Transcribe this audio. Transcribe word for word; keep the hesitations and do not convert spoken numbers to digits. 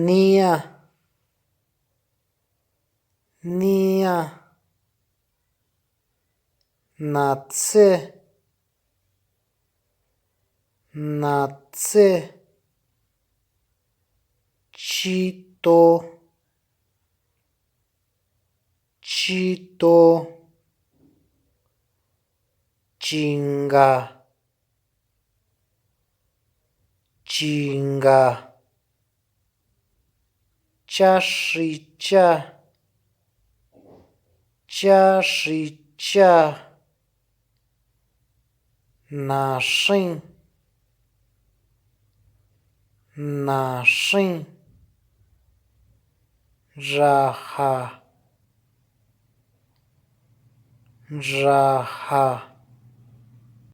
Niña, niña. Natsé, natsé. Chito, chito. Chinga, chinga. Chá xi chá, chá xi chá. Naxín, naxín. Raja, raja.